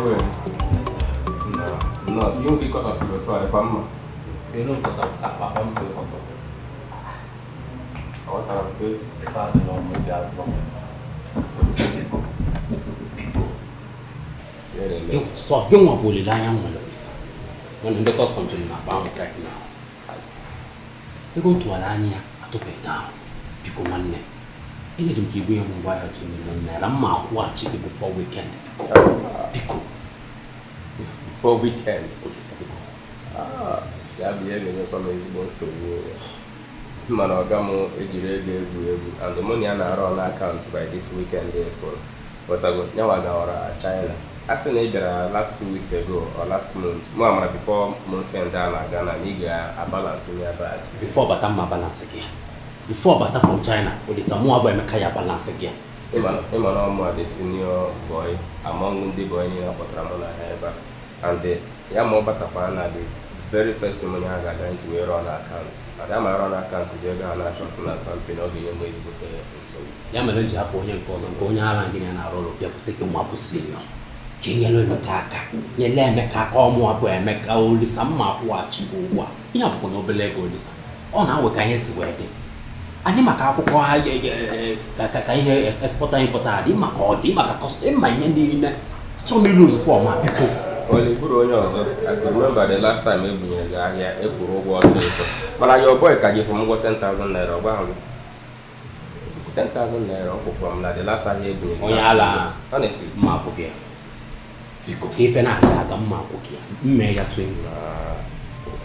Ewe. Nnọọ, ihu gị kọtọsịrị otu a dịkwa mma. Elu nkọtọ ka papa m si kọtọ. Aghọtara m ka esi. Ife adịrọ m, obi adịrọ m. Olisa, biko. Biko. Ya na-eme. Sọ gị nwa bụ olileanya m nwere, Olisa. Mana ndị customs jiri na akpa m right now. Ego m tụwara anya ya atụbeghị down. Biko nwanne, enyere m ka igwe ya m ngwa ahịa 2 million naira, mma akwụghachi gị before weekend. Biko. Biko. For weekend. Olisa, biko. Ah, ya bụ ihe ga-enyekwa m ezigbo nsogbu. Mana ọga m ejiri ego egwu egwu, and mụ na ya na-arụ ọrụ account by this weekend efuru. Ghọtago, nyanwa gawara China. A sị na ị bịara last 2 weeks ago or last month, mụ amara before month end a na-aga na ị ga-abalance ya back. Before bata, mma balance gị. Before bata from China, Olisa, mụ abụ Emeka ya balance gị. Ịma na ọmụ a the senior boy among ndị boy niile ọ kpọtara mụ na ha ebe a, and ya ma ọ batakwa na the very first money ha ga-aga into wee rụọ na account, and ama rụọ na account ji ego ha na-achọpụ na company, ọ ga-enye m ezigbote nsogbu. Ya mere m ji hapụ onye nke ọzọ, nke onye ara gị na na-arụ ọrụ, bịakwute gị nwa bụ senior, ka e nyere Emeka aka, nyere Emeka aka. Ọmụ bụ Emeka, Olisa, mma akwụghachi gị ụgwọ a. Ihe afụkwa na obere ego, Olisa, ọ na-awe ka ihe si wee dị anyị maka akwụkwọ ha ka ihe exporter importer dị maka ọ dị maka custom, ịma ihe niile. Achọrọ m ịlose form a, biko. Oli bụrụ onye ọzọ, I could remember the last time e bunyere gị ahịa, e kwụrụ ụgwọ ọsịsọ, mana your boy ka gị fụm ụgwọ 10,000 naira. Ọ gwa gị 10,000 naira ọ kwụfụrụ m na the last ahịa e bunyere gị Onye last ala. 2 weeks. Honestly. Mma akwụ gị ya, biko, ka ife na-aga aga, mma akwụ gị ya, mme ya 20.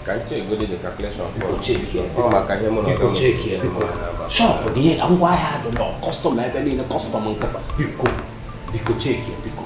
Ka m check godi the calculation first. Check ya. Ọ maka ihe mụ na Biko ọga m check ya, biko. Shop dị, ihe ngwa ahịa dị nọ, customer ebe niile, customer nkịta. Biko, biko, check ya, biko.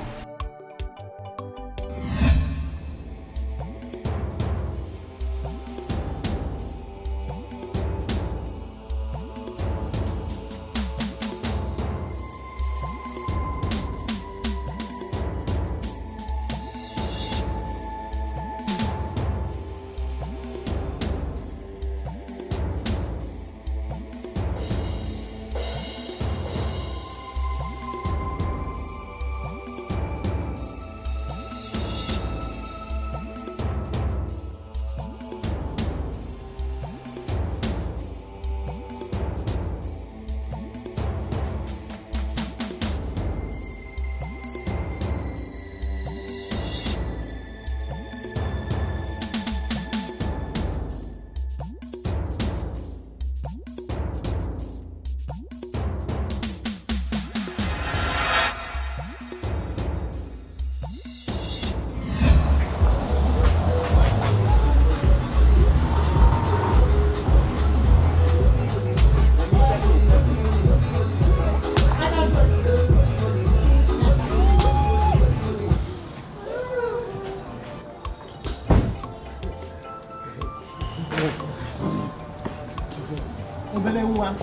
Obere nwa.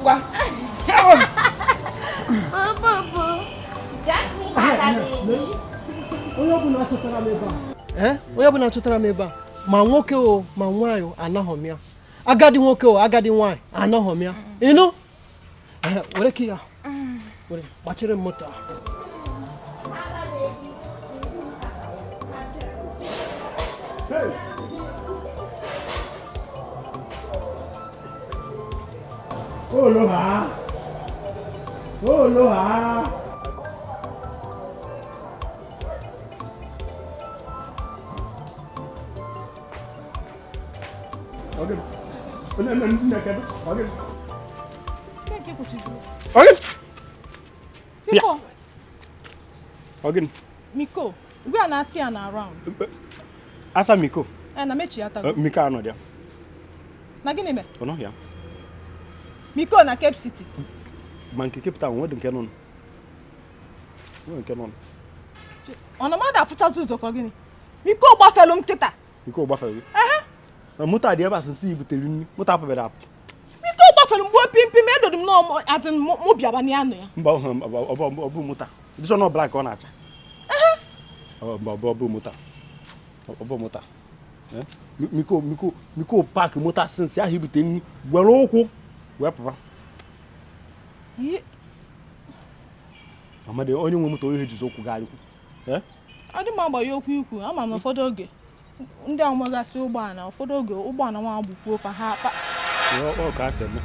Ngwa. Boo boo boo. Jack me out, baby. Onye ọbụla chọtara m ebe a, ee, onye ọbụla chọtara m ebe a, ma nwoke o ma nwaanyị o, anaghọ m ya. Agadi nwoke o, agadi nwaanyị, anaghọ m ya. Ịnụ? Ee, were ka ya were gbachiri m moto a. Hey! Aloha! Aloha! Okay. Okay. Okay. Biko, Ogini. Miko, we na see am around. Asa Miko. Eh, na mechi ata. Miko anọ ya. Na gịnị mee? Ọ nọghị ya. Miko na Cape City. Ma nke Cape Town nwedị nke nọ. Nwere nke nọ. Ọ na mmadụ afụchazi ụzọ ka ọ gịnị? Miko gbafelu m kịta. Miko gbafere gị. Na moto a dị ebe a sịsị i butere nri. Moto apụbere apụ. Miko gbafelu mgbe pimpim edodo m n'ọmụ azin mụ bịaba n'anụ ya. Mba, ọ bụ moto a. Dịchọ na ọ black ka ọ na-acha. Ọ bụ moto a. Ọ bụ moto a. Eh? Miko Miko Miko park moto a since ahụ ibute nri were ụkwụ wee pụba. Amadi onye nwe moto ihe jizi okwu gagharịkwu. Adị m agba ya okwu ikwu, ama m na ụfọdụ oge ndị a nwegasị ụgbọala, ụfọdụ oge ụgbọala nwa agbukwuo fa ha akpa. Ọ ka asị eme.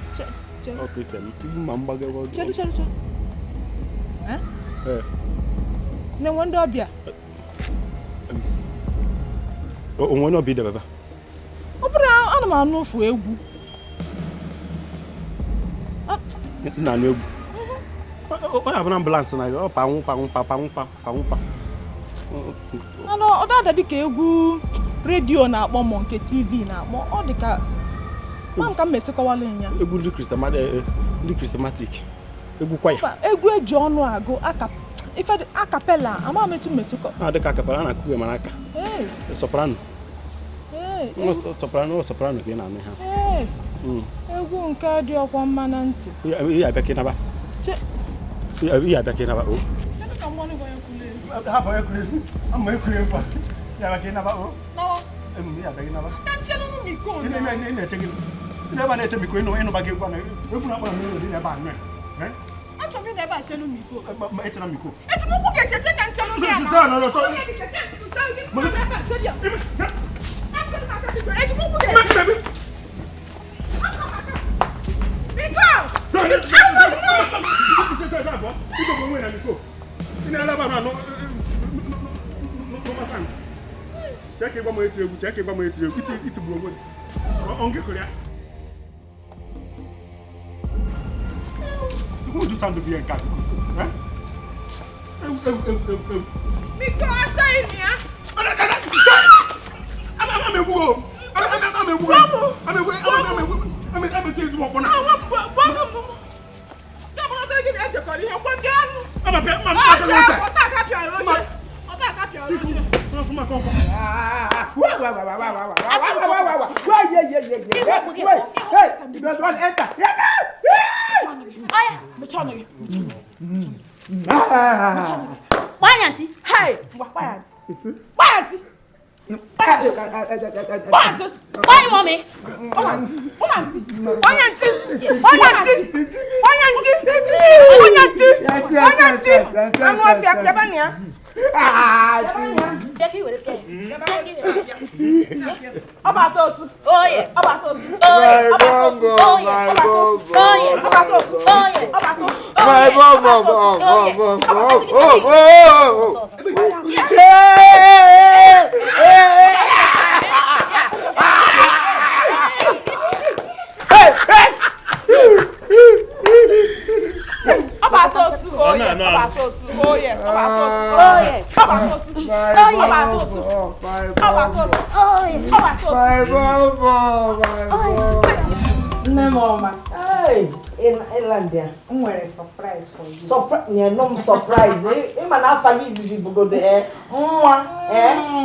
Ọ ka esi eme. Ibu ma mgbago. Chedu chedu chedu. Eh? Na-enwe ndị ọbịa. Onwe onye ọbịa idebe ebe? Ọ bụrụ ana m anụ ofu egwu. Nna anụ egwu. Ọ na-abụ na ambụlansị na ọ panwụ panwụ pa panwụ pa panwụ pa. Mana ọ dada dịka egwu redio na-akpọ ma nke TV na-akpọ, ọ dịka ma nka m mesikọwala ya. Egwu ndị Christmatic. Egwu kwaya. Egwu eji ọnụ agụ ife akapela, ama m etu mesikọ. Na dịka akapela a na-akụ ya mara aka. Soprano. Soprano, soprano ka ị na-anụ ha. Egwu nke dị ọkwa mma na ntị. Ihe abịa ka ị naba. Ihe abịa ka ị naba o. Hapụ onye kwuru egwu. Ama ekwuru egwu a. Ya abịa ka ị naba o. Nawa. Ihe abịa ka ị naba. Ka nchelu nụ miko na. Ị na-eche gị. Ị na-ebe a na-eche miko ịnụba gị egwu a na egwu na-akpọ na mmiri dị n'ebe a nụ ya. Achọrọ m ị na-ebe a chelu miko. Ma echela miko. Eji m ụkwụ ga-echeche ka nchelu gị ala. Eji m ụkwụ ga-eche. Surprise. Ịma na afa gị izizi bụgodo nwa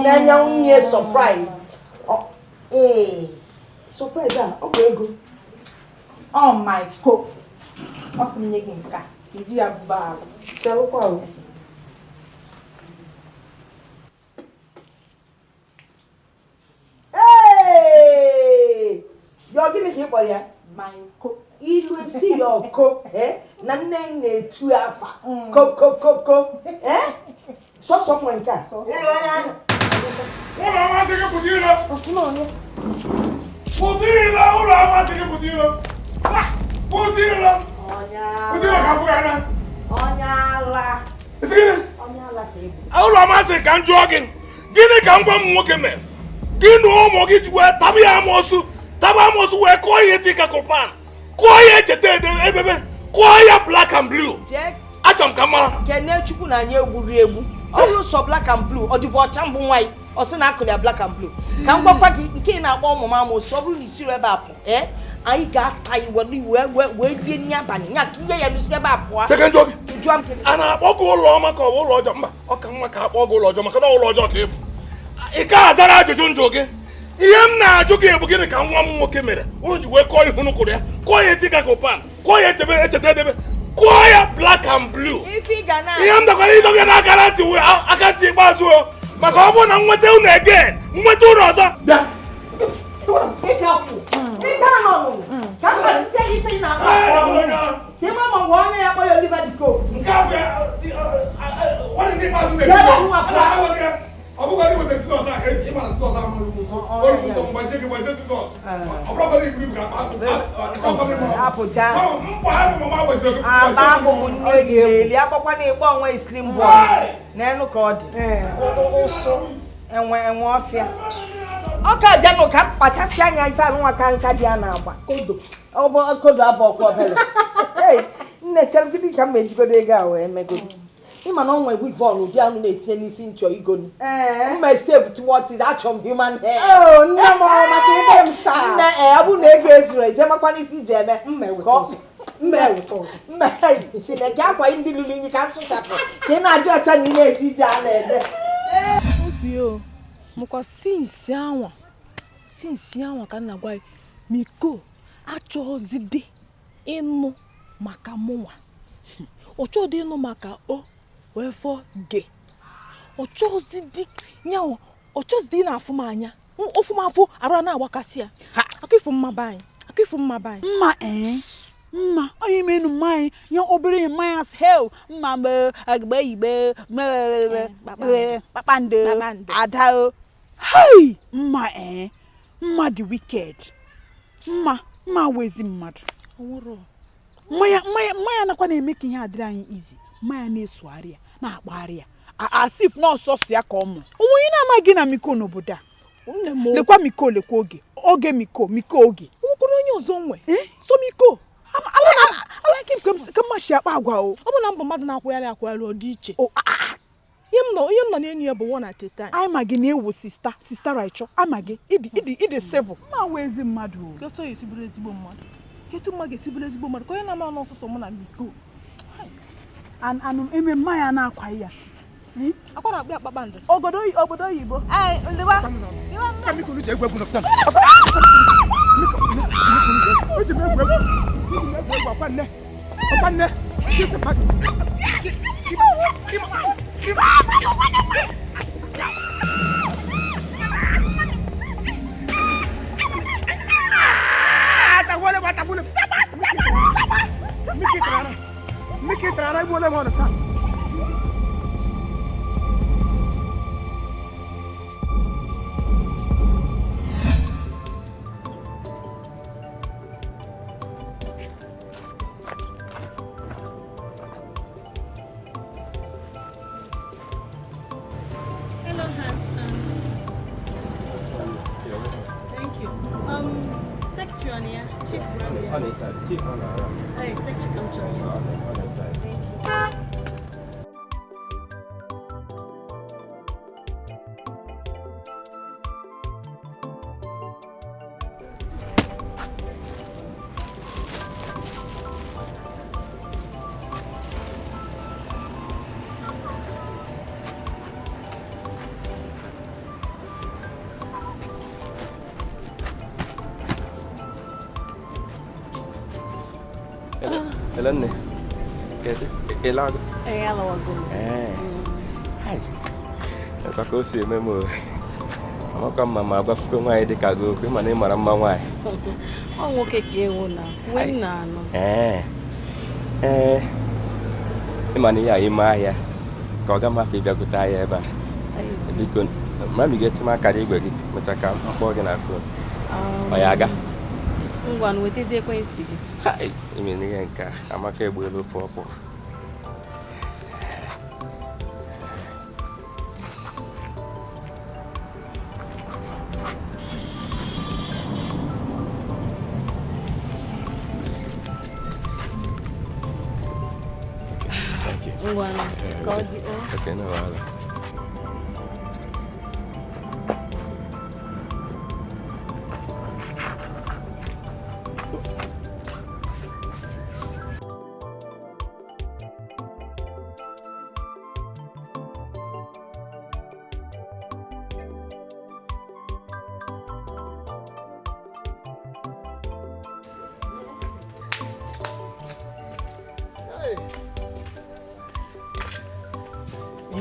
na-enye nwunye surprise. Ee, surprise a ọ bụ ego. Oh my God. Ọ sị m nye gị nke a, iji ya bụba alụ. Chelụkwa o. Ee! Yọ gịnị ka ị kpọrọ ya? Ilu esi ya ọkụ na nne na-etu afa kokokoko sọsọ nwe nke a. Ụlọ ọma sị gị pụta ilo. Pụta ilo, ụlọ ọma sị gị pụta ilo. Pụta ilo. Pụta ilo ka fụ ya na. Onye ala. Isi gịnị? Onye ala ka ị bụ. Ụlọ ọma sị ka m jụọ gị, gịnị ka ngwa m nwoke mere? Gị na ụmụ gị ji wee taba ya amoosu, taba amoosu wee kụọ ihe dị ka kụpan. Kụọ ya echeta ebebe, kụọ ya black and blue. Achọrọ m ka m mara. Kene Chukwu na anyị egwuri egwu. Ọ bụrụ sọ black and blue, ọ dịbụ ọcha mbụ nwaanyị, ọ sị na akụrụ ya black and blue. Ka m gwakwa gị nke ị na-akpọ ụmụ m amoosu, ọ bụrụ na isiri ebe a pụ, anyị ga-ata iwe wee rie nri abalị, ya ka ihe ya dusi ebe a pụọ. A na-akpọ gị ụlọ ọma ka ọ bụ ụlọ ọjọọ? Mba, ọ ka mma ka akpọ gị ụlọ ọjọọ maka na ụlọ ọjọọ ka ị bụ. Ị ka azara ajụjụ njụ gị. Ihe m na-ajụ gị bụ gịnị ka nwa m nwoke mere unu ji wee kụọ ihu kụrụ ya, kụọ ya eti ka kụpan, kụọ ya echebe echeta edebe, kụọ ya black and blue. Ihe m dakwara ịdọ gị n'aka na ntị aka ntị ikpeazụ o, maka ọ bụrụ na m nweta unu again, m nweta unu ọzọ. Bịa. Apụcha aba abụ m nne dị n'eli akpọkwa na ịkpọ onwe slim boy n'elu ka ọ dị ụsụ enwe enwe ọfịa ọ ka bịanụ ka m kpachasị anya ife anụnwa ka nka dị a na-agba kodo ọ bụ kodo abụ ọkwa obele. Nne chere gịnị ka m ejigodo ego a wee megodo ịma na ọ nwere weave-on ụdị anụ na-etinye n'isi nchọ igonu mma save towards it achọ m human hair. Nne m maka ibe m saa. Nne ọ bụrụ na ego ezuru eje makwana ife iji eme mma Chineke akwa ndị lụrụ inyi ka m sụchapụ ka ị na-adị ọcha na ị na-eji ije a na-ede. Obi o mụkwa sinsi anwa ka nna gwa Miko achọghịzide ịnụ maka mụnwa ọ chọghịdị ịnụ maka o wee fọ ge ọ chọghịzide ị na-afụ m anya ofu m afụ arụ na-agbakasị ya aka ifu mma be anyị aka ifu mma be anyị mma mma onye imenu mma anyị nye obere mmanya as hell mma mgbe agbe igbe kpakpando ada o hei mma mma dị wicked mma mma wezi mmadụ mmanya nakwa na-eme ka ihe adịrị anyị izi mmanya na-esogharị ya na-akpagharị ya as if na ọsọsọ ya ka ọ mụ onwe onye na-amaghị na Miko n'obodo a lekwa Miko lekwa oge oge Miko Miko oge nwekwara onye ọzọ nwe so Miko alaki ka mma si akpa agwa o ọ bụ na mbụ mmadụ na-akwụgharị akwụgharị ọ dị iche ihe m nọ n'enu ya bụ one at a time. Anyị ma gị na-ewu sista sista Raicho ama gị ịdị civil mma wee ezi mmadụ o ketu ya esibụrụ ezigbo mmadụ ketu mma ga-esibụrụ ezigbo mmadụ ka onye na-ama n'ọsụsọ mụ na Miko anụ eme mmanya na-akwa ya akwa na-akpụ ya kpakpando obodo oyibo Hello, handsome. Thank you. Secretary on here, Chief Grambia. On his side, Chief on our. Hey, Secretary, come join you. On his side. Thank you. Hello, kedu ịlago? Ee, alawago m. Ee. Hai. Ekwa ka o si eme m o. Amakwa mma ma agbafugo nwaanyị dị ka gị okwu ịma na ị mara mma nwaanyị. Ọ nwoke ka ewu na wee m na-anụ. Ee. Ee. Ịma na ihe a ime ahịa ka ọ ga mafe ịbịagote ahịa ebe a. Biko, mami ga-etu m akara igwe gị meta ka m kpọọ gị na fon. Ọ ya aga? Ngwa, wetazie ekwentị gị. Hai, ime ihe nke a amaka egbuela ofe ọkwụ. Thank you. Ngwa, ka ọ dị o. Okay, no wahala.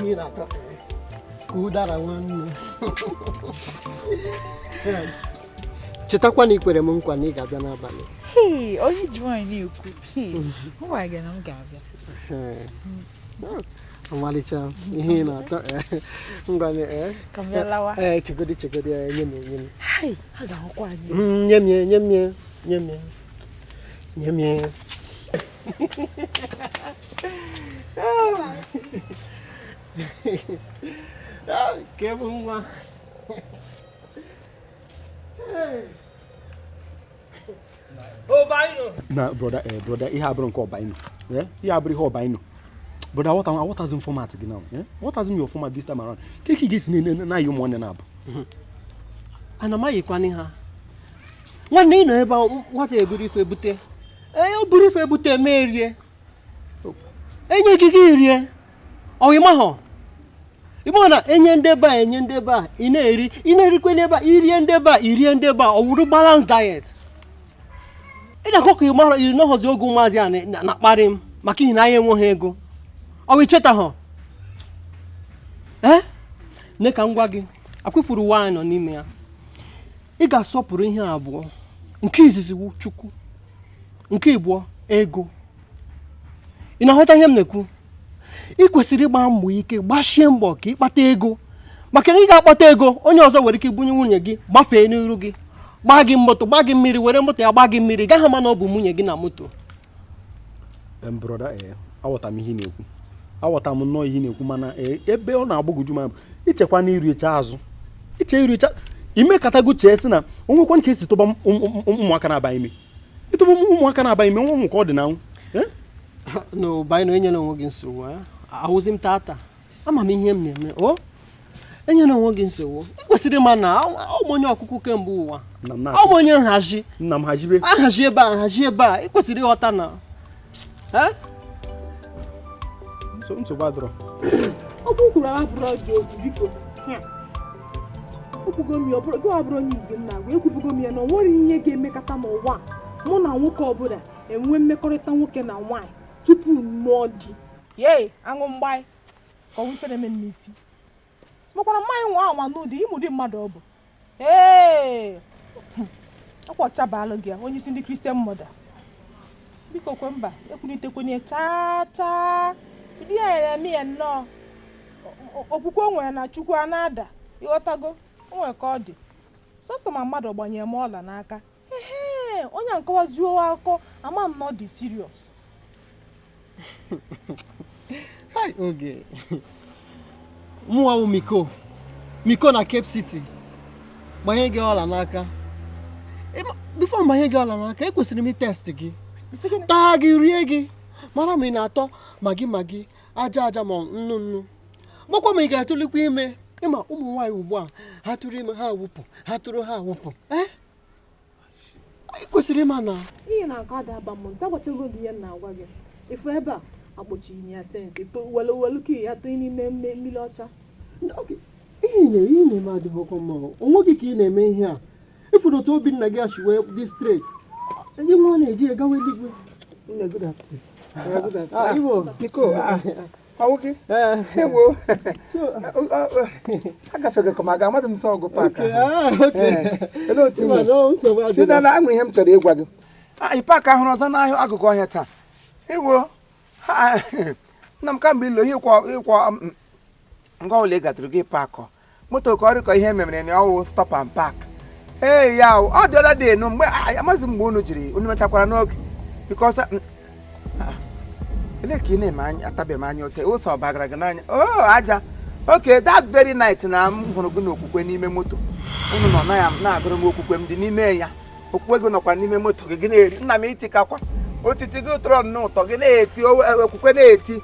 Ihe na-atọ ka ụdara nwanne. Chetakwa na ikwere m nkwa na ị ga-abịa n'abalị. Onye ji nwaanyị na-ekwu m gwara gị na m ga-abịa. Ọmalịcha ihe ị na-atọ. Ngwa, ee. Ka m bịa lawa. Ee, chegodi, chegodi, nye m, nye m. Hai, ha ga-ahụkwa anyị. Nye m ya, nye m ya, nye m ya, nye m ya. Ah, ke bụ nwa. Na brother, brother, ihe abụrụ nke ọbaino. Ihe abụrụ ihe ọbaino. Brother, aghọtazi m format gị now. Aghọtazi m your format this time around. Ka ị ga-esi na-ayị ụmụnne na-abụ? Ana m ayịkwana ha. Nwanne, ị nọ ebe a, nwata eburu ife bute. Ee, o buru ife bute, mee rie. Enye gị, gị rie. Ọ ịmahọ? Ịmahọ na enye ndebe a, enye ndebe a, ị na-eri, ị na-erikwe n'ebe a, irie ndebe a, irie ndebe a, ọ wụrụ balance diet. Ị na-akọ ka ịmara ị nọghọzi oge ụmụazị a na-akparị m maka ihi na anyị enweghị ego. Ọ bụ ichetahọ? Ee? Nne, ka m gwa gị, akwụfuru ụwa anyị nọ n'ime ya. Ị ga-asọpụrụ ihe abụọ. Nke izizi wu Chukwu, nke ịbụọ ego. Ị na-aghọta ihe m na-ekwu? Ị kwesịrị ịgba mbọ ike, gbachie mbọ ka ịkpata ego, maka na ị ga-akpata ego, onye ọzọ nwere ike ibunye nwunye gị, gbafee n'iru gị, gbaa gị moto, gbaa gị mmiri, were moto ya gbaa gị mmiri, gaghị ama na ọ bụ nwunye gị na moto. Brother, aghọta m ihe ị na-ekwu, aghọta m nnọọ ihe ị na-ekwu, mana ebe ọ na-agbagwoju m anya bụ ichekwa na iri echa azụ, iche iri echa imekatago, chee sị na o nwekwa nke esi tụba ụmụaka na-aba ime, ịtụba ụmụaka na-aba ime nwa ụmụ ka ọ dị na anwụ. Na ụba na enyela onwe gị nsogbu. Ahụzi m tata, ama m ihe m na-eme. O enyela onwe gị nsogbu. Ị kwesịrị ịma na ọ bụ onye ọkụkụ kemgbe ụwa. Nna m. Ọ bụ onye nhazi. Nna m, hazibe. Ahazi ebe a, ahazi ebe a. Ị kwesịrị ịghọta na eh? Nsogbu adịrọ. Okwu kwuru abụrụ ọjọọ okwu, biko. Ekwugo m ya, ọ bụrụ gị abụrụ onye izi nna agwa, ekwubugo m ya na o nwere ihe ga-emekọta n'ụwa a, mụ na nwoke ọbụla enwe mmekọrịta nwoke na nwaanyị tupu m lụọ di. Yei, aṅụ mgbanyị ka ọ bụ ife na-eme m n'isi, makwara mmanya nwa ahụ, ma n'ụdị ịmụdị mmadụ ọ bụ. Ee, ọkwa ọchabalụ gị a, onye isi ndị Christian mother, biko kwe mba ekwulitekwenye chaa chaa. Ụdị ya na-eme ya nnọọ okwukwe o nwere na Chukwu a na-ada. Ịghọtago? O nwere ka ọ dị sọsọ ma mmadụ gbanyere m ọla n'aka. Ehe, onye a nkọwazuo akụkọ, ama m na ọ dị serious. Hai, oge mụnwa wụ Miko Miko na Cape City gbanye gị ọla n'aka. Before m gbanye gị ọla n'aka, ekwesịrị m itest gị, taa gị, rie gị, mara ma ị na-atọ magi magi, aja aja, ma nnu nnu, makwa ma ị ga-atụlikwa ime. Ịma ụmụ nwaanyị ugbu a, ha tụrụ ime, ha awụpụ, ha tụrụ, ha awụpụ. Ee, ị kwesịrị ịma na Ihe na-akọ ada aba m ntị. Agwachago gị ihe m na-agwa gị. Ifu ebe a akpọchiri ya sensị welu welu ka ya tụnye n'ime mmiri ọcha. Ihe ị na-eme adịghịkwa mma. O onwe gị ka ị na-eme ihe a. Ifuru otu obi nna gị achi wee dị straight, ihe nwa na-eji ya gawa eluigwe. Nne, good afternoon. Good afternoon. Ah, Ivo. Biko, ọwụ gị? Ewo. Agafego ka m aga, amadị m sọ ọgụ park. Okay, ah, okay. Olee otu ị Ịma mere? na ọ nsogbu adịrọ. Chidera, enwere ihe m chọrọ ịgwa gị. Anyị park ahụrụ ọzọ n'ahịa akụkụ ọhịa taa. Ewo. Ha, nna m, kamgbe ilo ihe ịkwọ ịkwọ ngwa ụlọ ị gatụrụ gị park moto ka ọ dị ka ihe memere na ọwụ stop and park. Ee, ya o, ọ dị ọda dị enu mgbe amaghịzi m mgbe unu jiri unu mechakwara n'oge because elee ka ị na-eme anya atabeghị m anya oke ụsọ bagara gị n'anya o aja. Okay, that very night na m hụrụ gị n'okwukwe n'ime moto unu nọ na ya na-agụrụ m okwukwe m dị n'ime ya. Okwukwe gị nọkwa n'ime moto gị, gị na-eri nna m itikakwa otiti gị tụrụ nnọọ ụtọ, gị na-eti okwukwe na-eti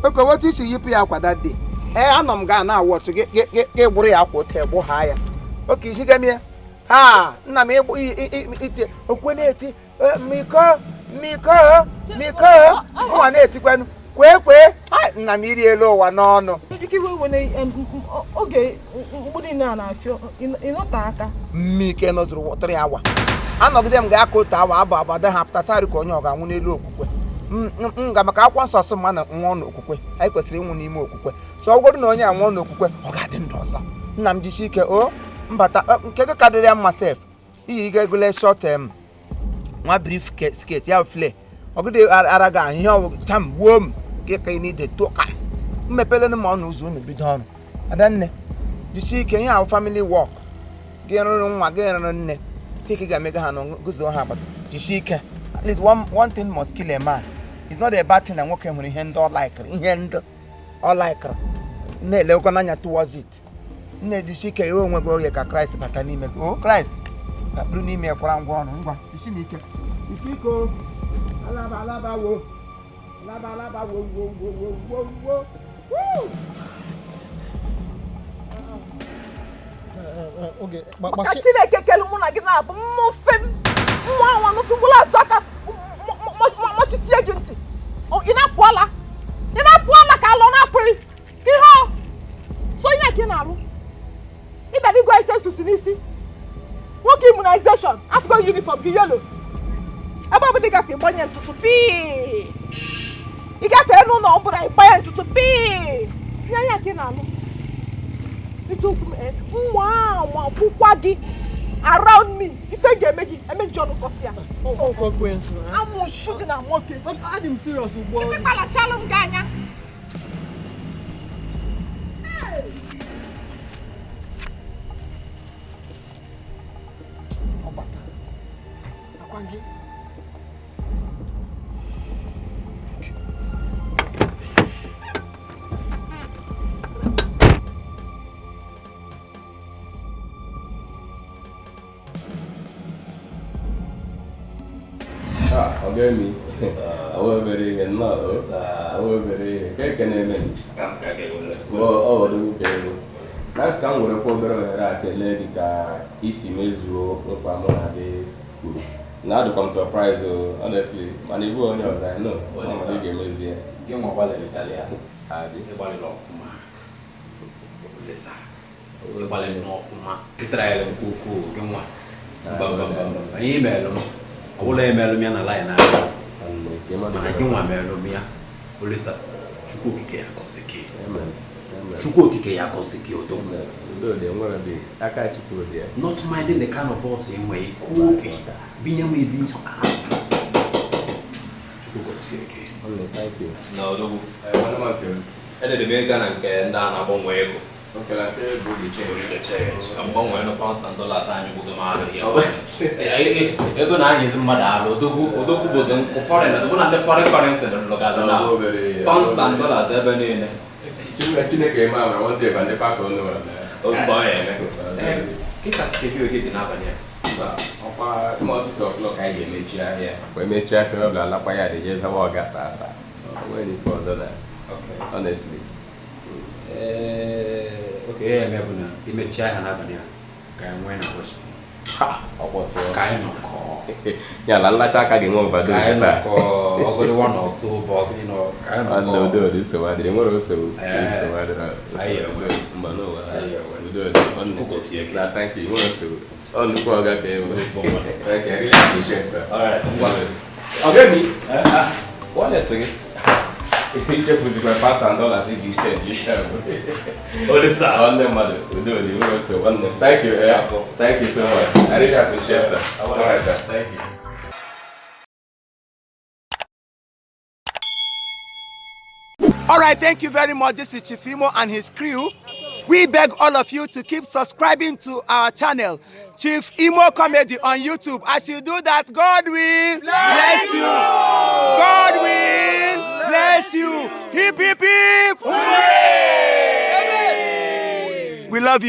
oke otu isi yipụ ya akwa that day. Ee, anọ m gaa na-awọchụ gị gị gị gị gbụrụ ya akwa otu egbu ha ya oke isi gamie ha nna m ịgbụ iti okwukwe na-eti miko miko miko ụwa na-etikwanụ kwee kwee. Ai, nna m, iri elu ụwa n'ọnụ. Biko, iwe wene oge mkpu niile a na-afịọ ịnọte aka. Mmike nọzuru wọtụrụ ya awa, anọgide m ga-aka otu awa abụ abụ ha pụtasarị ka onye ọ ga-anwụ n'elu okwukwe. M ga maka akwụkwọ nsọ sị mma na nwụọ n'okwukwe. Anyị kwesịrị ịnwụ n'ime okwukwe, so ọ bụrụ na onye a nwụọ n'okwukwe, ọ ga-adị ndụ ọzọ. Nna m, jisie ike o mbata. Nke gị ka dịrị ya mma sef, iyi ga egole short nwa brief skirt ya flare ọgụdị ara gị ahụ ihe ọwụ ka m gbuo m. Gị ka ị na-ide tụka mmepele m ọnụ ụzọ unu bido ọrụ. Adanne, jisie ike, ihe ahụ family work gị rụrụ nwa gị rụrụ nne chike ga-emega ha na guzo ha agbata. Jisie ike. At least one thing must kill a man. It's not a bad thing na nwoke nwere ihe ndị ọ laikiri, ihe ndị ọ laikiri na-elekwa n'anya towards it. Nne, jisie ike, ya onwe gị oge ka Kraịst bata n'ime gị. O Kraịst ga-akpụrụ n'ime ya kwara ngwa ọrụ. Ngwa, jisie n'ike, jisie ike. O alaba alaba wo alaba alaba wo wo wo wo wo wo. Woo! Oge Ka Chineke kelu mụ na gị na-abụ mmụfe m nwa anwa n'ofe mgbụrụ azụ aka mọchisie gị ntị. Ị na-apụ ala, ị na-apụ ala ka alọ na-apụghị ka ihe ọ so ihe ka ị na-alụ ịbịara igo ise susu n'isi nwoke immunization afụgo uniform gị yelo ebe ọ bụla ị gafe gbanye ntụtụ pii ị gafere n'ụlọ ọ bụla ịgbanye ntụtụ pii ihe anya ka ị na-alụ. Eziokwu m, nwa anwa bụkwa gị around me ife ga-eme gị eme njọ nụkọsị ya amụsụ gị na nwoke. Adị m serious ugbu a. Ịkpalachalụ m gị anya. Ọga mi, ọwọ́ obere ihe nnọọ, ọwọ́ obere ihe nke eke na-eme ọ ọdụgwu ka ego na nsị ka m werekwa obere ohere a kelee gị ka isi mezuo nkwa mụ na gị kwuru na adịkwa m surprise o, honestly, mana ịbụ onye ọzọ, I know ọ ma ị ga-emezi ya. Gị nwa gbalịrị karịa. Adị. Ịgbalịrị ọfụma. Olisa, ịgbalịrị n'ọfụma. Ịtara ya nke ukwuu gị nwa. Mba mba mba mba. Ihe imelụ m, ọ bụla emelụ m ya na line ahụ. Mana gị nwa melụ m ya. Olisa, Chukwu okike ya gọzi gị. Chukwu okike ya gọzi gị odogwu. Udo dị, enwere dị aka Chukwu dị ya. Not minding the kind of boss enweghị kwuo obi binye m ibi. Chukwu gọzie gị. Nwanne, thank you. Na odogwu. Nwanne m nke m. Edere m ego na nke ndị a na-agbanwe ego. Okay, na nke bụ the change. The change. Ka m gbanwee nụ pounds and dollars anyị gwugo m alụ ya. Ego na-anyịzi mmadụ alụ. Odogwu odogwu bụzi nkụ foreign. Odogwu na ndị foreign currency lụgazi na pounds and dollars ebe niile. Chineke eme amara one day ba ndị paka ọnụ wa. Mgbe ọ ya eme. Kịta skebi oge dị n'abalị a. Mba, ọkwa ime ọsịsọ o'clock anyị ga-emechi ahịa. Kwa emechi ahịa ọ bụla alakwa ya dị jee zawa ọga saa asa. O nwere ife ọzọ na. Honestly. Oke ihe eme bụ na imechi ahịa n'abalị a ka anyị nwee na ụbọchị. Ọkpọtụ. Ka anyị nọkọọ. Ya na nlacha aka ga-enwe Ka overdose anyị taa. nọkọọ ọgụdị one or two bụ ọgụdị nọ ka anyị Nwanne, nọkọọ. udo dị, nsogbu adịrị, nwere nsogbu. Nsogbu adịrị. Anyị enwe. Mba n'ụwa. Anyị enwe. Udo dị. Nwanne. Chukwu gọzie gị. Na thank you, nwere nsogbu. Ọ nnukwu ọga ka ewu. Okay, I really appreciate, sir. All right, ngwa. Ọga mi, wallet gị. Ichefuzikwa pounds and dollars ị ga-echenji ihe a bụ. Olisa. Nwanne mmadụ, udo dị, nwere nsogbu. Nwanne, thank you, eh. Thank you so much. I really appreciate, sir. All right, sir. Thank you. All right, thank you very much. This is Chief Imo and his crew. We beg all of you to keep subscribing to our channel, Chief Imo Comedy on YouTube. As you do that, God will bless you. God will bless you. Hip, hip, hip. Hooray! We love you.